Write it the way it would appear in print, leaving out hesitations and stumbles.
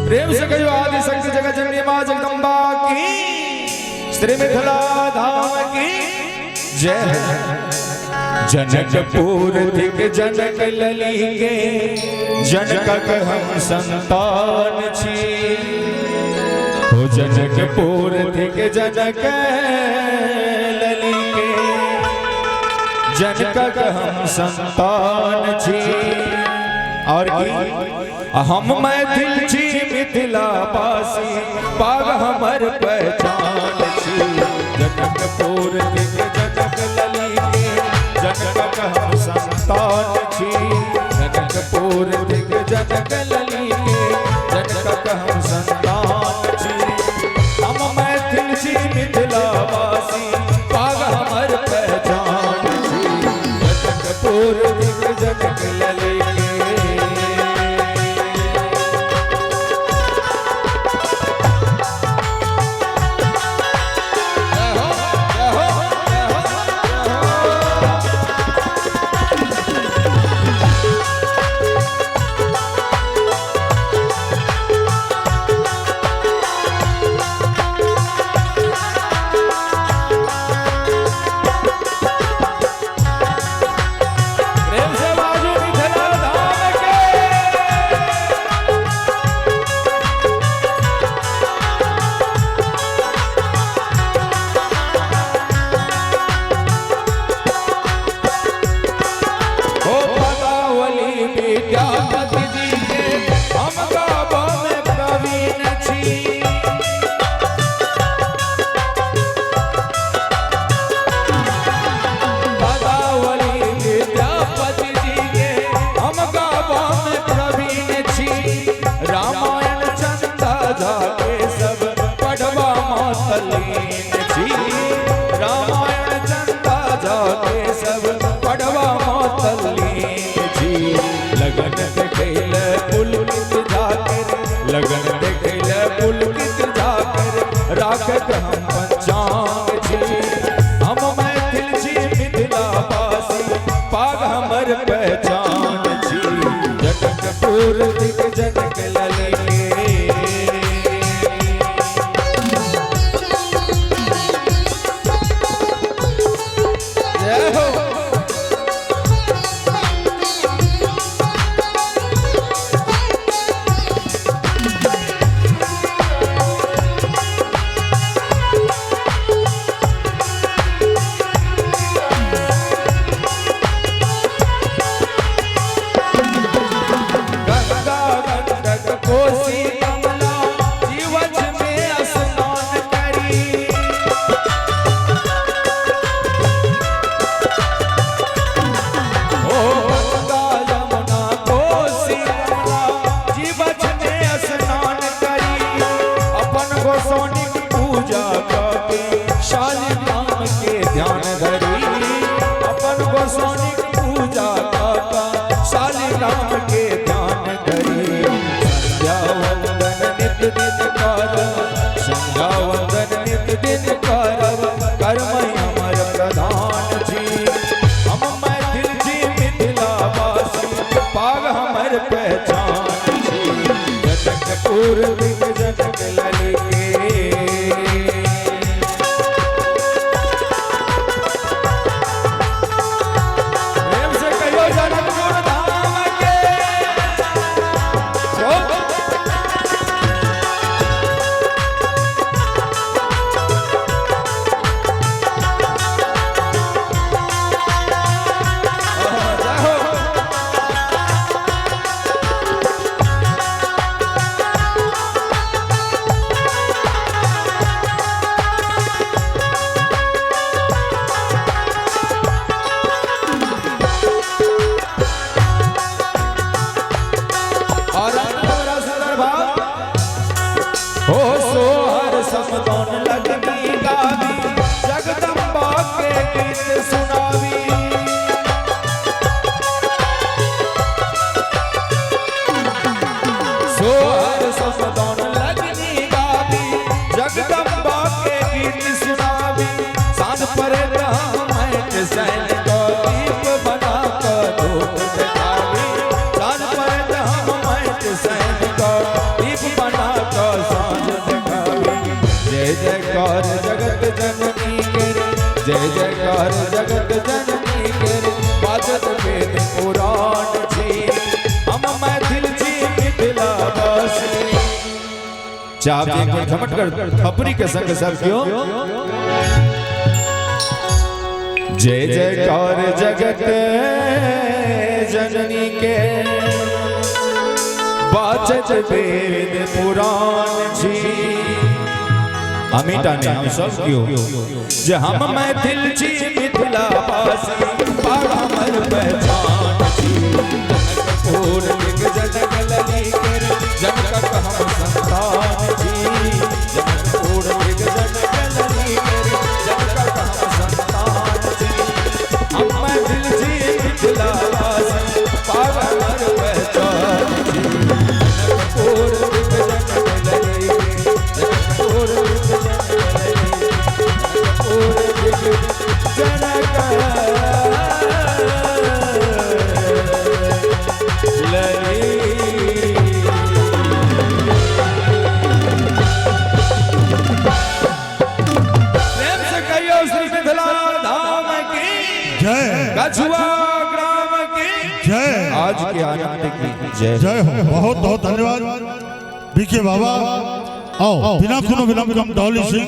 प्रेम से कहियो आदि शक्ति जगत जननी माँ जगदम्बा की, श्री मिथिला धाम की जय हो। जनकपुर थिक जनक लली के, जनकक हम संतान छी। हो जनकपुर थिक जनक लली के, जनकक हम संतान छी। और की हम मैथिल छी मिथिला वासी, पाग हमर पहचान छी। जनकपुर थिक जनक लली के, जनकक हम संतान छी। जनकपुर थिक जनक लली के, जनकक हम संतान छी। हम मैथिल छी मिथिला वासी, पाग हमर पहचान छी। जनकपुर थिक जनक लली के। जय हो, जय हो, जय हो, जय हो। प्रेम से बाजू मिथिला धाम के। हो पदावली विद्यापति जी के, हम गाबो में प्रवीण छी। पदावली विद्यापति जी के, हम गाबो में प्रवीण छी। रामायण चंदा झा के सब पढ़वा मातलीन छी। रामायण चंदा झा के सब पढ़वा मातलीन छी। लगन देखैल पुलकित जाकर, लगन देखैल पुलकित जाकर, राखत हम पंचांग छी। हम मैथिल छी मिथिला वासी, पाग हमर पहचान छी। जनकपुर थिक जनक लली के। जय हो। गंगा गंडक कोसी कमला, जीवछ में स्नान करी। ओ गंगा यमुना कोसी कमला, जीवछ में स्नान करी। अपन गोसाउनिक पूजा करके शालिग्राम के ध्यान धरी। अपन गोसाउनिक पूजा करके शालिग्राम के ध्यान धरी। संध्या वंदन नित दिन करब, संध्या वंदन नित दिन करब, कर्म हमर प्रधान छी। हम मैथिल छी मिथिला वासी, पाग हमर पहचान छी। जनकपुर थिक जनक लली के। प्रेम से कहियो जनकपुर धाम के। हो। जय हो। और बड़ा सुंदर भाव। हो सोहर समदौन लगनी गावी, जगदम्बा के गीत सुनावी। सोहर समदौन लगनी गावी, जगदम्बा के गीत सुनावी। साँझ परे हम सैन को दीप बना कर धूप देखावी। साँझ परे हम सैन को दीप बना जयकार जगत जननी के, जय जयकार जगत जननी के, बाजत वेद पुराण छी। हम मैथिल छी मिथिला वासी। चाप एक बार झमट कर थपरी के संग सब क्यों जय जयकार जगत जननी के, बाजत वेद पुराण छी। अमिता ने हम सब क्यों जे हम मैथिल छी मिथिला वासी, पाग हमर पहचान छी। जनकपुर दिग जनक लली के, जनकक हम संतान छी। जनकपुर दिग जनक लली के, जनकक हम संतान छी। हम मैथिल छी मिथिला वासी, पाग हमर पहचान छी। जनकपुर दिग जनक लली के, जनकपुर दिग जनक लली, जनकपुर दिग जनक लली। प्रेम से कहियो श्री मिथिला धाम की जय, कछुआ ग्राम की जय, आज के आनंद की जय। जय हो। बहुत बहुत धन्यवाद बीके बाबा। आओ बिना कोनो विलंब हम डॉली सिंह।